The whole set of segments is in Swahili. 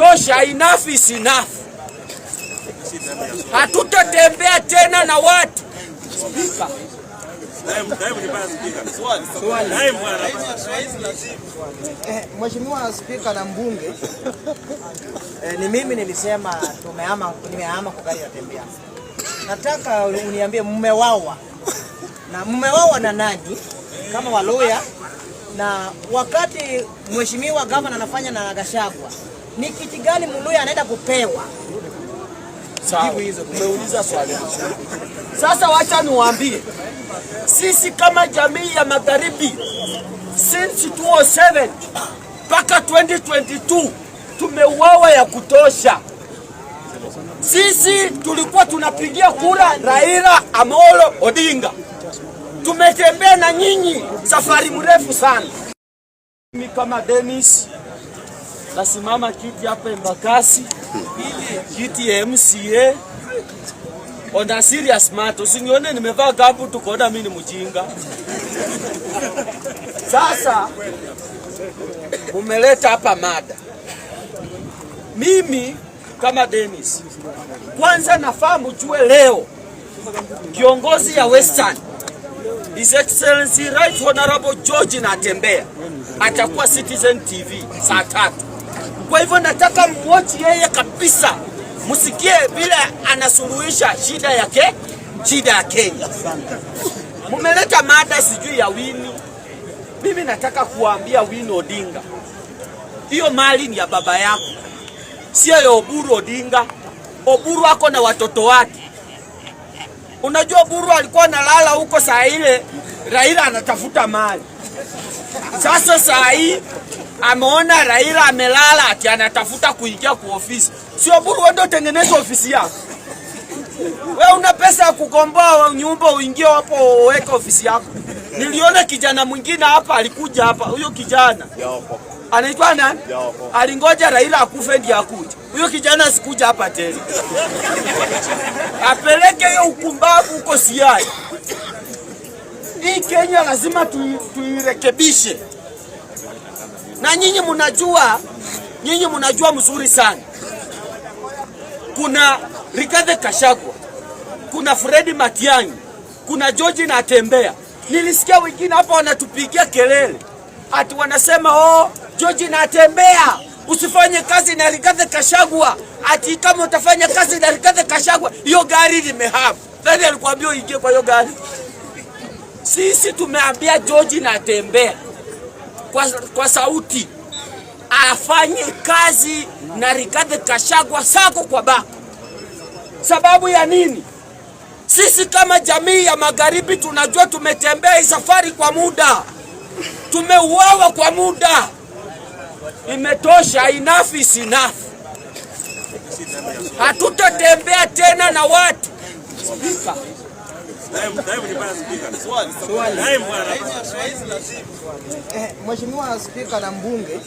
Imetosha, enough is enough. Hatutatembea tena na watu. Spika. Mheshimiwa Spika na mbunge, ni mimi nilisema tumehama, nimehama kwa gari ya tembea. Nataka uniambie mmewawa na mmewawa na nani kama Waluya, na wakati mheshimiwa gavana anafanya na Gachagua, ni kiti gani Mluya anaenda kupewa? Sawa, umeuliza swali. Sasa wacha niwaambie, sisi kama jamii ya magharibi since 2007 mpaka 2022 tumeuawa ya kutosha. Sisi tulikuwa tunapigia kura Raila Amolo Odinga, tumetembea na nyinyi safari mrefu sana. Mimi kama Dennis nasimama kiti hapa Embakasi, kiti ya MCA on a serious matter. Usinione nimevaa gabu tukaona mimi ni mjinga. Sasa mumeleta hapa mada. Mimi kama Dennis, kwanza nafaa mjue leo kiongozi ya Western His Excellency Right Honorable George Natembeya atakuwa Citizen TV saa 3. Kwa hivyo nataka mwochi yeye kabisa, msikie vile anasuluhisha shida ya Kenya. Mumeleta mada sijui ya Winnie. Mimi nataka kuambia Winnie Odinga, hiyo mali ni ya baba yako, sio ya Oburu Odinga. Oburu ako na watoto wake. Unajua Oburu alikuwa analala huko saa ile Raila anatafuta mali. Sasa saa hii ameona Raila amelala ati anatafuta kuingia kwa ofisi. Sio Oburu, wewe ndio tengeneza ofisi yako. Wewe una pesa ya kukomboa nyumba uingie hapo uweke ofisi yako. Niliona kijana mwingine hapa alikuja hapa, huyo kijana anaitwa nani? Alingoja Raila akufe ndiye akuje. Huyo kijana asikuja hapa tena, apeleke hiyo ukumbavu huko Siaya. Hii Kenya lazima tuirekebishe, na nyinyi mnajua, nyinyi mnajua mzuri sana. Kuna Rigathi Gachagua, kuna Fred Matiang'i, kuna George Natembeya. Nilisikia wengine hapa wanatupigia kelele ati wanasema, oh, George Natembeya usifanye kazi na Rigathi Gachagua, ati kama utafanya kazi na Rigathi Gachagua hiyo gari limehama. Nani alikwambia uingie kwa hiyo gari? Sisi tumeambia George Natembeya kwa sauti afanye kazi na Rigathi Gachagua sako kwa bako. Sababu ya nini? Sisi kama jamii ya magharibi tunajua tumetembea hii safari kwa muda, tumeuawa kwa muda, imetosha. Enough is enough. Hatutatembea tena na watu. Spika. Mheshimiwa Spika na mbunge,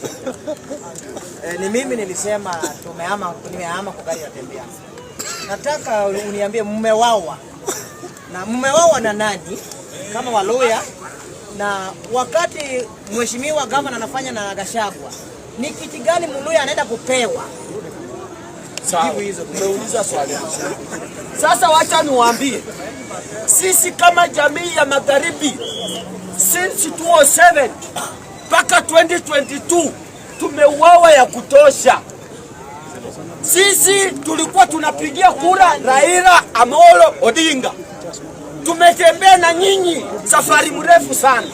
ni mimi nilisema tumehama, nimehama kwa gari ya tembea. Nataka uniambie mmewawa na mmewawa na nani kama Waluya, na wakati mheshimiwa gavana anafanya na Gachagua, ni kiti gani Mluya anaenda kupewa? Sawa, umeuliza swali. Sasa wacha niwaambie, sisi kama jamii ya magharibi since 2007 mpaka 2022 tumeuawa ya kutosha. Sisi tulikuwa tunapigia kura Raila Amolo Odinga, tumetembea na nyinyi safari mrefu sana.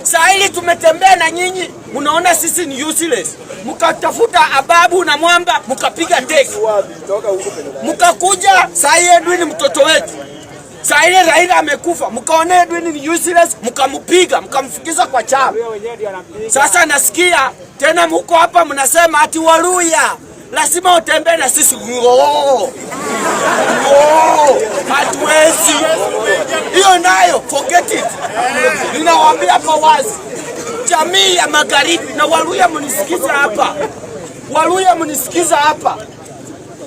Saa hili tumetembea na nyinyi, mnaona sisi ni useless. Mkatafuta Ababu na Mwamba, mkapiga teki, mkakuja saa hii Edwin mtoto wetu. Saa ile Raila amekufa, mkaona Edwin ni useless, mkampiga, mkamfukiza kwa chama. Sasa nasikia tena mko hapa mnasema ati Waluya lazima utembee na sisi. Oh, oh, hatuwezi hiyo nayo, forget it. Ninawaambia hapa wazi, jamii ya magharibi na Waluya mnisikiza hapa, Waluya mnisikiza hapa,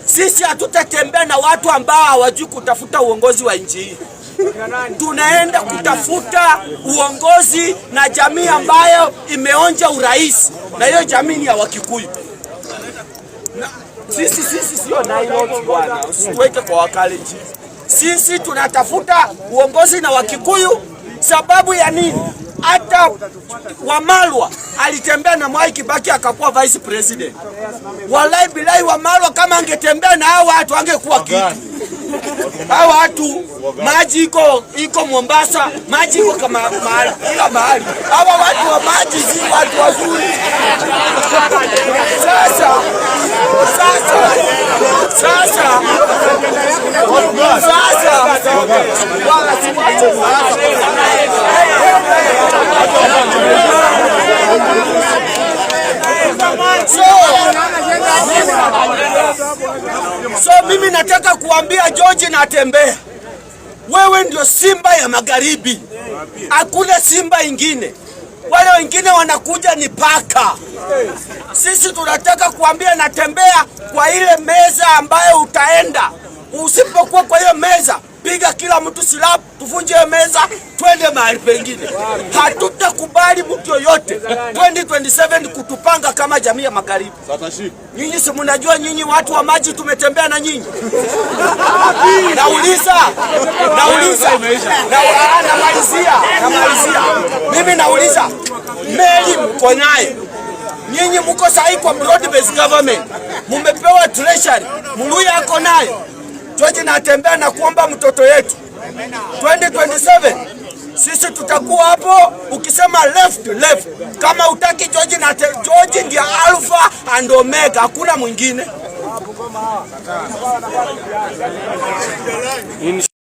sisi hatutatembea na watu ambao hawajui kutafuta uongozi wa nchi hii. Tunaenda kutafuta uongozi na jamii ambayo imeonja urais, na hiyo jamii ni ya Wakikuyu. Sisi sio Nilotes bwana, usituweke kwa Wakalenjin. Sisi tunatafuta uongozi na Wakikuyu. Sababu ya nini? Hata Wamalwa alitembea na Mwai Kibaki akakuwa vice president. Walai bilai, Wamalwa kama angetembea na hao watu angekuwa kitu. Hao watu maji iko Mombasa, maji iko kama mahali, kila mahali. Hawa watu wa maji si watu wazuri. Sasa sasa so mimi nataka kuambia George Natembeya, wewe ndio simba ya magharibi, hakuna simba ingine. Wale wengine wanakuja ni paka. Sisi tunataka kuambia Natembeya, kwa ile meza ambayo utaenda, usipokuwa kwa hiyo meza, piga kila mtu silaha, tuvunje hiyo meza, twende mahali pengine. Hatutakubali mtu yoyote 2027 kutupanga kama jamii ya magharibi. Nyinyi si mnajua, nyinyi watu wa maji tumetembea na nyinyi. Nauliza, nauliza, namalizia, namalizia. Mimi nauliza, meli mko naye nyinyi, mko sahi kwa broad based government, mumepewa treasury, Mluya ako nayo. George Natembeya na kuomba mtoto yetu 2027 sisi tutakuwa hapo. Ukisema left, left, kama utaki George na George ndiye alpha and omega, hakuna mwingine.